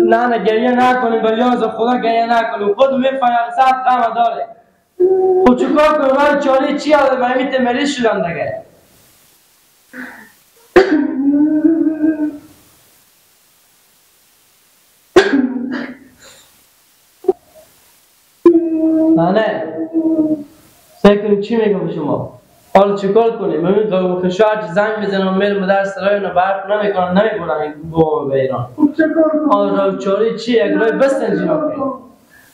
نه نه گریه نکنیم، به لیاز خدا گریه نکنیم. خود میفهمم صد غم داره. خب چیکار کنم؟ من چاره چی آده؟ من میت مریض شدم دیگه. نه نه سعی کنیم چی میگم شما؟ حالا چیکار کنیم؟ ببین قوم خشاش زنگ میزنم میرم در سرای نه برق نمیکنن نمیبرن این بابا به ایران. خب چیکار کنیم؟ آره چاره چی؟ یک راه بسنجیم آخه.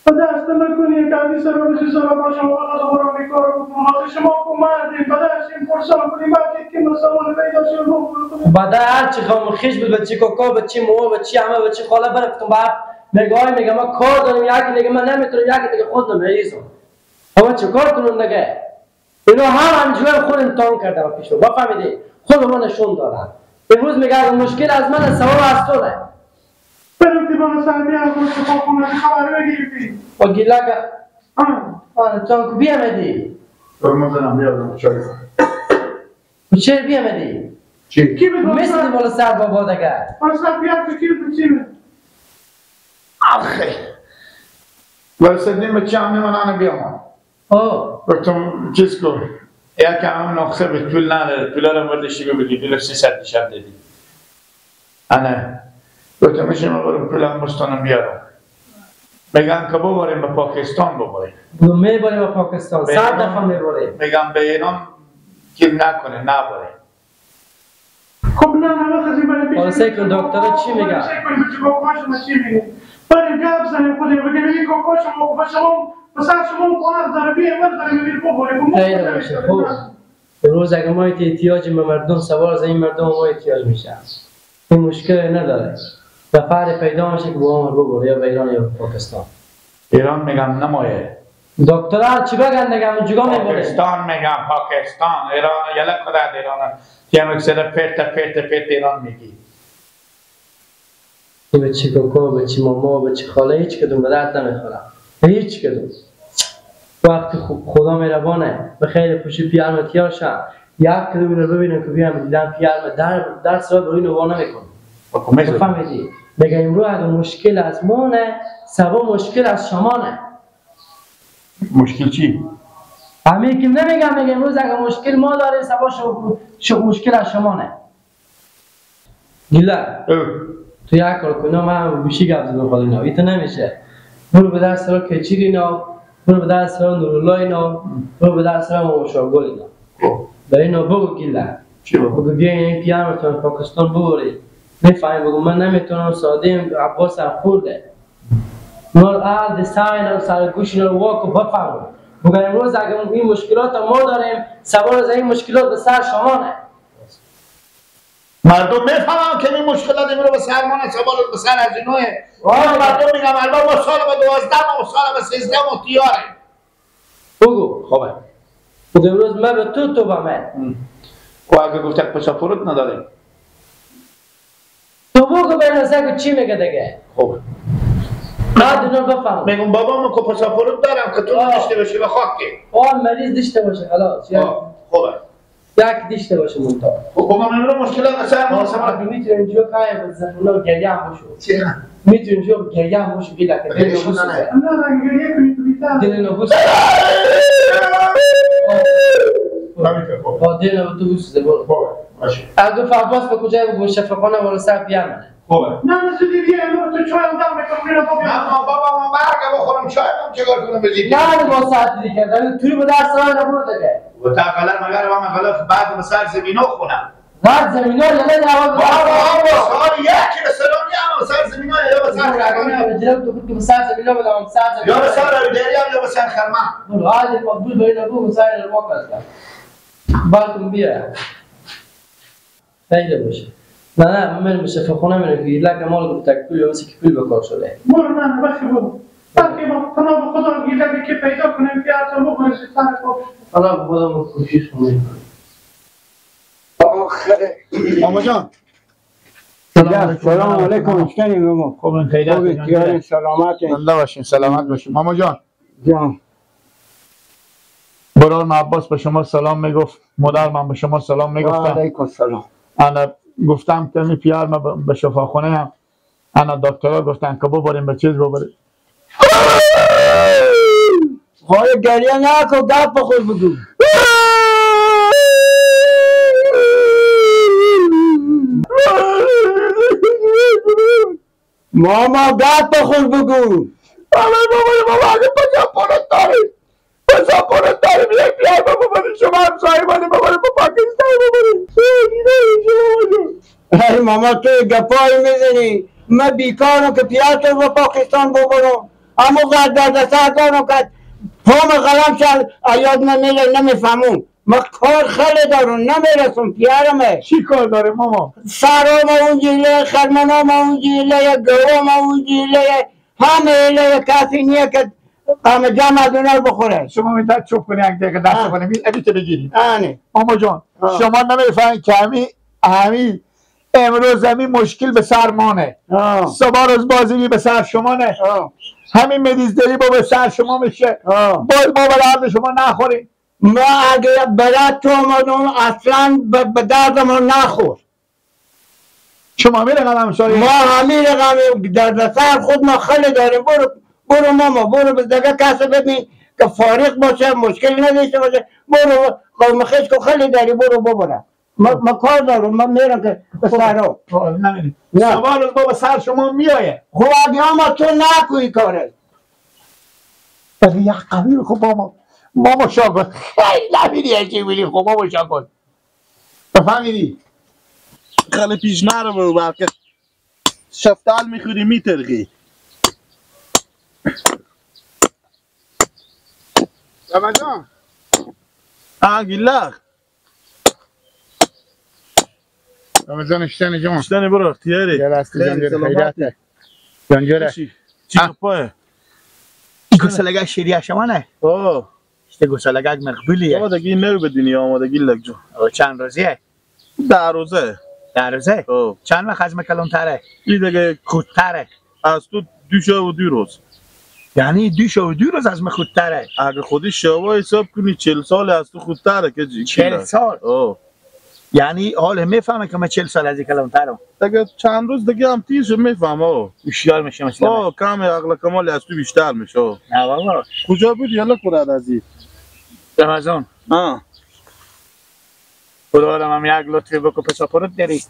دست نکنی که از این سر بشه سر با شما بخواد برام کار بکنم. شما کمردیم بعدش این پرسان کنیم بعد که مسلمان پیدا شد. بعد هر چی قوم خیش بود بچی کوکا بچی مو بچی همه بچی خاله برفتم بعد نگاه میگه ما کار داریم، یکی میگه من نمیتونم، یکی میگه خود مریضم. اما چیکار کنم دیگه؟ اینا هم همجوری خود امتحان کردم پیش رو بفهمیدی خود ما نشون دادن. امروز میگه مشکل از من سبب از تو نه. برم دیوان سرمی از شفاخونه خبر بگیری. با گیلا که آره تو بیامدی. فرمودم بیادم چای. چرا بیامدی؟ چی؟ کی بود؟ مثل بالا سر بابا دیگه. اصلا بیاد کی بود چی بود؟ آخه واسه بچه عمی من انا بیام. اوه گفتم چیز کن یک عمم نقصه به پول نداره، پول رو برداشتی بدی، پول 300 شب دادی. انا گفتم میشه من برم پول هم بستانم بیارم. میگن که ببریم به پاکستان ببریم. میبریم به پاکستان، 100 دفعه میبریم. میگم به ایران گیر نکنه نبره. خب نه نه بخزی بریم پیش. حالا سعی کن دکتر چی میگه؟ سعی کنیم بچه کوکاش چی میگه؟ بریم گپ زنیم خودیم بگیم این کوکاش ما شما مثلا شما قرار داره بیه ور داره میبینی بخوریم. خیلی باشه. خب امروز اگه ما احتیاج به مردم سوار از این مردم ما احتیاج میشه، این مشکل نداره. نفر پیدا میشه که با ما ببره یا به ایران یا به پاکستان. ایران میگم نمایه. دکتر هر چی بگن دیگه اونجا میبره. پاکستان میگم پاکستان، ایران یلا خدا ایران. یه مکسر پرت پرت پرت ایران میگی. این بچه کوکو، بچه ماما، بچه خاله هیچ کدوم به درد نمیخوره. هیچ کدوم. وقتی خدا مهربانه به خیر پوشی پیرم تیار شم یک کدوم رو ببینم که بیام دیدم پیرم در درس رو روی نوا نمیکنه. بفهمیدی؟ میگه امروز اگه مشکل از ما نه، سبا مشکل از شما نه. مشکل چی؟ همین که نمیگم، میگه امروز اگه مشکل ما داره سبا شو مشکل از شما نه. گیلا تو یک کار کن، من گوشی گپ زدم خالی نه، ایتا نمیشه. برو به درس را کچیری اینا، برو به درس را نورالله اینا، برو به درس را ماموشاگل اینا. برای اینا بگو گیلا. چی بگو؟ بگو بیاین این پیام رو پاکستان ببرید. میفهمی؟ بگو من نمیتونم، ساده عباس هم خورده. نور عهد سر اینا سر گوش اینا رو واکو بفهمون. بگو امروز اگه این مشکلات ما داریم، سوار از این مشکلات به سر شما نه. مردم میفهمم که این مشکلات امروز به سر ما نه، سوال به سر از اینوه. مردم میگم الان ما سال به 12 و سال به 13 و تیاره. بگو خوبه. بگو امروز من به تو تو به من. خب اگه گفت پاسپورت نداره. تو بگو به نظر چی میگه دیگه؟ خوبه. بعد اینا بفهم. میگم بابا من که پاسپورت دارم که تو نداشته باشی به خاک. آه مریض داشته باشه خلاص. خوبه. یک دیشته باشه مونتا. خب بابا من مشکلات اصلا ما سبب میتونیم اینجا کای بزنم گریه هم باشه. چی؟ میتونیم اینجا گریه هم باشه گیلا که دل نبوس. نه نه گریه کنی تو بیتر. دل نبوس. خب دل نبوس تو برو. باشه. اگه عباس به کجا بگو شفقانه بالا سر پیامه. خوبه. نه نه زودی بیا تو چای هم دم میکنم میرم بابا. نه بابا من برگ بخورم چای هم چیکار کنم بزید. نه با ساعت دیگه توی به درس راه نبرو دیگه. و تا غلط مگر ما غلط بعد به سر زمینو خونم. بعد زمینو یلا نه بابا بابا سال یک به سلامی هم سر زمینو یا به سر خرمه. جناب تو که به سر زمینو بدم سر زمینو. یا به سر دریا یا به سر خرمه. برو عادی مقبول بین ابو سر الواقع است. بالکم بیا. خیلی باشه. نه نه من میرم شفاخانه میرم که لک مال گفت پول مثل که پول بکار شده. برو نه بخی برو. بخی با پناه خدا گیلکی که پیدا کنیم که حتی بخوریم سر خوب. حالا خودم کوشش کنیم. آخه ماما جان. سلام علیکم. چطوری ماما؟ خوبین خیلی سلامت. زنده باشین سلامت باشین. ماما جان. جان. برادرم عباس به شما سلام میگفت، مادر من به شما سلام میگفتم. علیکم السلام. انا گفتم که می پیار ما به شفاخانه هم انا دکترها گفتن که ببریم به چیز ببریم. خواهی گریه نکن، گپ بخور بگو. ماما گپ بخور بگو. بابا بابا اگه پاسپورت داریم، پاسپورت داریم، یک بیای بابا ببریم، شما همسایه مانی ببریم به پاکستان ببریم. ای ماما تو گپایی میزنی، من بیکارم که پیاتر به پاکستان ببرم، اما قد دردسر دارم که پام قلم شد یاد من میره نمیفهمم. من کار خیلی دارم نمیرسم پیارمه. چی کار داره ماما؟ سرام اون جیله، خرمنام اون جیله، گوام اون جیله، همه ایله کسی نیه که همه جمع از اونا رو بخوره. شما میتونید چوب کنی یک دقیقه دست کنی ابی که بگیری. ماما جان شما نمیفهمید که همی امروز همین مشکل به سر مانه، صبح روز بازی به سر شما نه، همین مریض داری با به سر شما میشه، باز ما به درد شما نخوریم. ما اگه برات تو آمدم اصلا به درد ما نخور. شما همین رقم همسایه؟ ما همین رقم دردسر خود ما خیلی داریم. برو برو ماما برو به دیگه کسی ببین که فارغ باشه، مشکل نداشته باشه. برو قوم خیش که خیلی داری، برو ببره. ما کار دارم، من میرم که به سرا. نه صبح روز با به سر شما میایه. خب اگه اما تو نکوی کاره. ولی یک قبیل خب ماما ماما شاگل خیلی نمیری یکی بیلی. خب ماما شاگل بفهمیدی؟ خیلی پیش نرو برو بلکه شفتال میخوری میترقی. رمضان آگیلاخ رمضان اشتنی جان اشتنی برو اختیاری یه دستی جانجره خیراته جانجره چی کپایه؟ این گسلگه شیریه شما نه؟ آه اشته گسلگه مقبولیه آمادگی نو به دنیا آمادگی لگ جان. چند روزیه؟ 10 روزه. 10 روزه؟ چند وقت از مکلونتره؟ این دیگه خودتره از تو 2 شب و 2 روز. یعنی 2 شب و 2 روز از من خودتره؟ اگه خودی شبا حساب کنی 40 سال از تو خودتره که جی 40 سال؟ یعنی حال میفهمه که من 40 سال از این کلانترم دیگه. چند روز دیگه هم تیز میفهمه. هوشیار میشه مثلا. کم عقل کمال از تو بیشتر میشه. نه بابا کجا بودی یالا کرد از رمضان؟ خدا رو هم یک لطفی بکن. پاسپورت داری؟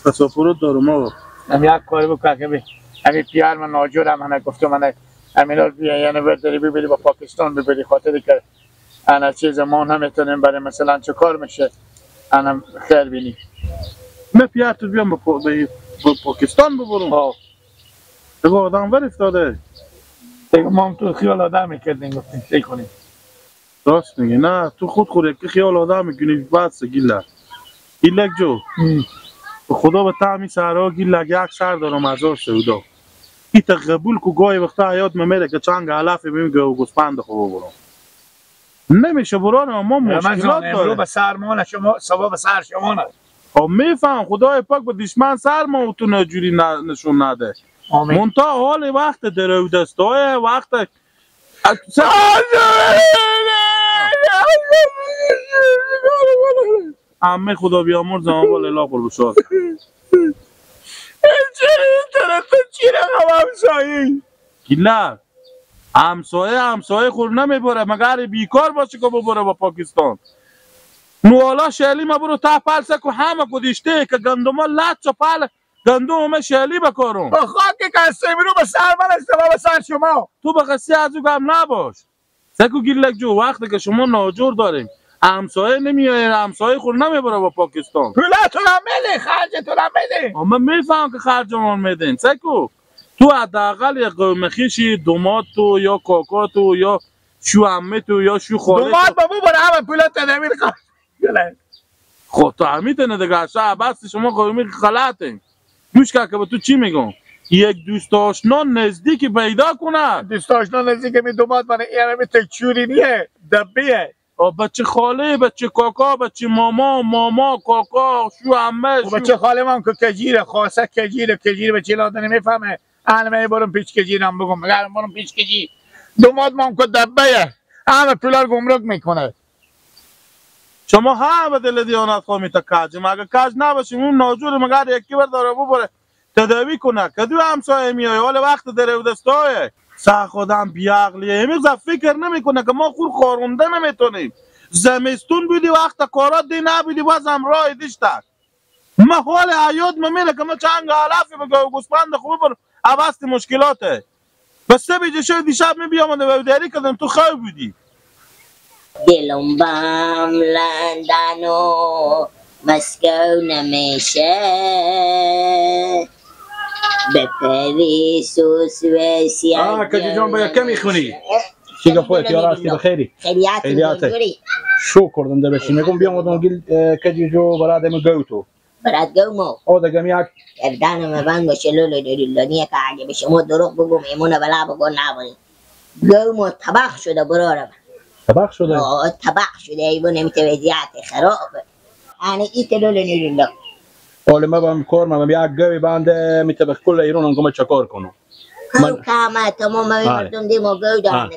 پاسپورت دارم آقا. هم یک کاری بکن که همین پیار من ناجورم، من گفتم من همینا بیا یعنی برداری ببری با پاکستان ببری، خاطر که انا چیز ما نمیتونیم برای مثلا چه کار میشه انا خیر بینی. من پیار تو بیام به پاکستان ببرم. دیگه آدم ور افتاده دیگه. ما هم تو خیال آدم میکردیم گفتیم چه کنیم. راست میگی. نه تو خود خود که خیال آدم میکنی بعد گیلک گیلک جو به خدا به تعمی سرها گیلک یک سر دارم هزار سودا ایتا قبول کو گاهی وقتا حیات میره که چند علف بیم و گوسفند خو ببرم نمیشه بران. ما مشکلات داره به سر ما شما صبح به سر شما نه. خب میفهم خدای پاک به دشمن سر ما تو نجوری نشون نده. منتها حال وقت درو دستای وقت عمه خدا بیامرز اما لا قلب شاد. چرا تو چی رقم همسایه؟ گیلک همسایه همسایه خور نمیبره مگر بیکار باشه که ببره با پاکستان. نو حالا شعلی ما برو تا پلسه که همه کدیشته که گندما لط چپل گندم ما شعلی بکارم. با خاک کسته میرو به سر من است به سر شما. تو به قصه از او گم نباش. سکو گیلک جو وقتی که شما ناجور داریم همسایه نمیایه، همسایه خور نمیبره با پاکستان. پولتون هم میده، خرجتون هم میده. من میفهم که خرجمان میدین. سکو تو حداقل یک قوم خویشی دومات تو یا کاکا تو یا شو عمه تو یا شو خاله دومات با ببره همه پولت نمیر خرج. خب تو همیتنه دیگه اصلا بس شما قومی غلطین. گوش که به تو چی میگم؟ یک دوست آشنا نزدیک پیدا کنه. دوست آشنا نزدیک می دومات من این تکچوری نیه دبیه. بچه خاله، بچه کاکا، بچه ماما، ماما، کاکا، شو عمه، شو بچه خاله من که کجیره، خاصه کجیره، کجیره بچه لازم نمیفهمه. الان من برم پیچ کجیرم بگم، مگر برم پیچ کجی. دومات مام که دبیه، همه پولار گمرک میکنه. شما همه دل دیانت خواهی تا کج، مگر کج نباشیم اون ناجور مگر یکی بر داره ببره. تداوی کنه کدو همسایه میای حالا وقت داره و دستای سه خودم بیعقلیه همیز فکر نمیکنه که ما خور خارونده نمیتونیم زمستون بودی وقت کارات دی نبودی بازم راه دیشتر ما حال حیات ما میره که ما چنگ علفی بگه و گوسفند خوب بر عوض مشکلاته بس سه بیجه شد دیشب می بیام و داری کردم تو خواب بودی دلم بام لندن و مسکو نمیشه به پاریس و سوئیس کجی جان باید کمی خونی سیگاپور تیار هستی بخیری خیریات شو کردم ده بشی میگم بیام ادم گیل کجی جو براد می گوتو براد گومو او دگم یک گردن من باشه لولو لولانیه که اگه به شما دروغ بگم ایمون بلا بگو نباری گومو طبخ شده برارم طبخ شده؟ طبخ شده ایمون نمیته وضعیت خراب یعنی ایت لولو لولو حالا ما بام کار ما یک گوی بنده میتبخ کل ایران انگم چکار کنم من کامه تمام مردم دی ما گو دارن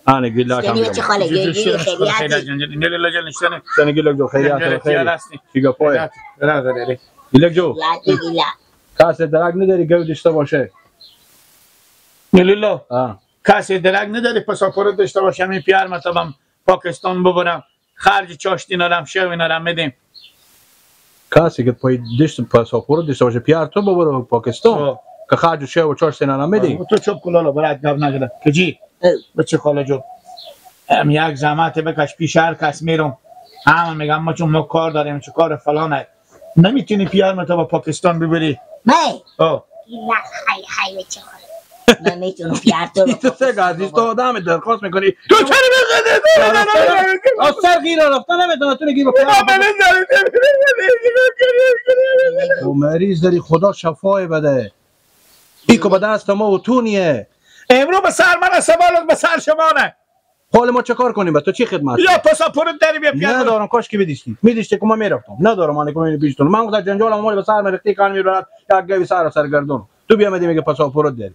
انا گیلا کام چه خاله گیری خیریاتی سنه گیلا جو خیریات خیریات سیگاپور گیلا جو کاس درک نداری گو داشته باشه لیلا کسی درک نداری پاسپورت داشته باشه می پیار مثلا پاکستان ببرم خرج چاشتی نرم شو نرم میدیم کسی که پای داشت پاسپورت داشته باشه پیار تو ببره پاکستان که خرج شو و چاشتی نرم میدیم تو چوب کلالا برات گپ نگره کجی بچه خاله جو ام یک زحمت بکش پیش هر کس میرم همه میگم ما چون ما کار داریم چه کار فلانه نمیتونی پیار متا با پاکستان ببری می های های بچه خاله من میتونم پیار تو رو تو سه عزیز تو آدم درخواست میکنی تو چرا از سر غیر رفته نمیتونه تو میگی با پیار تو مریض داری خدا شفای بده ایکو به دست ما و تو نیه امرو به سر من سوالت به سر شما نه حال ما چه کار کنیم به تو چی خدمت یا پاسپورت داری بیا پیار ندارم کاش که بدیشتی میدیشتی که ما میرفتم ندارم من که پیشتون من گفتم جنجال مال به سر میریختی کار میبرد یک گوی سر سرگردون تو بیا میدی میگه پاسپورت داری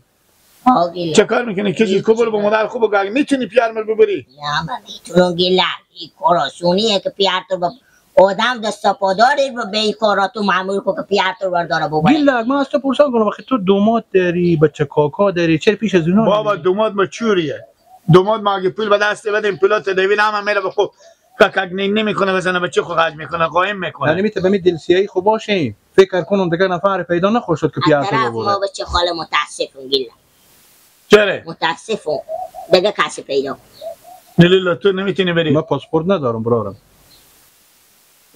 چه کار میکنی کسی کو برو به مادر خوب بگو میتونی پیار من ببری نه من میتونم گیلا این کاراسونیه که پیار تو با آدم دست پا داره به این کاراتو معمول کو که پیار تو برداره ببره گیلا من از تو پرسان کنم وقتی تو دومات داری بچه کاکا داری چرا پیش از اونا بابا دومات ما چوریه دومات ما اگه پول به دست بدیم پولات دوین هم میره به خود کاک نمیکنه بزنه بچه خو خرج میکنه قایم میکنه یعنی میته به می دلسیایی خو باشیم فکر کنم دیگه نفر پیدا نخوش شد که پیار تو ببره ما بچه خاله متاسفم گیلا چرا؟ متاسفم دیگه کسی پیدا لیلا تو نمیتونی بری من پاسپورت ندارم برارم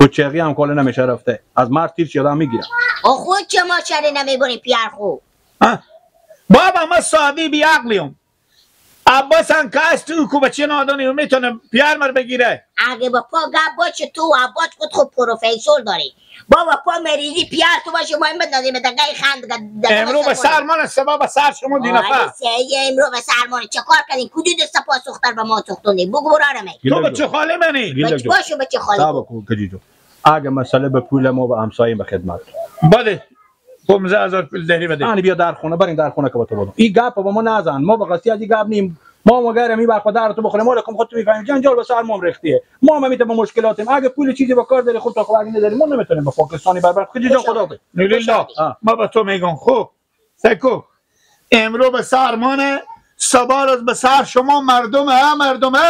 کوچه‌ای هم کاله نمیشه رفته از مرد تیر چی آدم میگیرم خود چه ما چرا نمیبری پیار خو بابا ما سادی بی عقلیم عباس هم کس تو کو بچه نادانی و میتونه پیار مر بگیره اگه با پا گپ باشه تو عباس خود خوب پروفسور داری بابا پا مریضی پیار تو باشه ما بندازیم به دقیقه خند امرو به سر من سبب سر شما دی نفر امرو به سر من چه کار کردین کدو دست پا سوختر به ما سوختوندی بگو برارم تو بچه خاله منی باشه بچه خاله کجی جو اگه مسئله به پول ما به همسایه به خدمت بله 15000 پول داری بده یعنی بیا در خونه برین در خونه که با تو بودم این گپ با ما نزن ما به قصدی از این گپ نیم ما مگر می بر خدا تو بخوره مال کم خودت میفهمی جنجال به سر ما ریختیه ما هم میته با مشکلاتیم اگه پول چیزی با کار داری خود تا خب اگه نداری ما نمیتونیم با پاکستانی بربر خودی جان خدا بده لیلا ما با تو میگم خب سکو امرو به سر مانه سبا روز به سر شما مردم ها مردم ها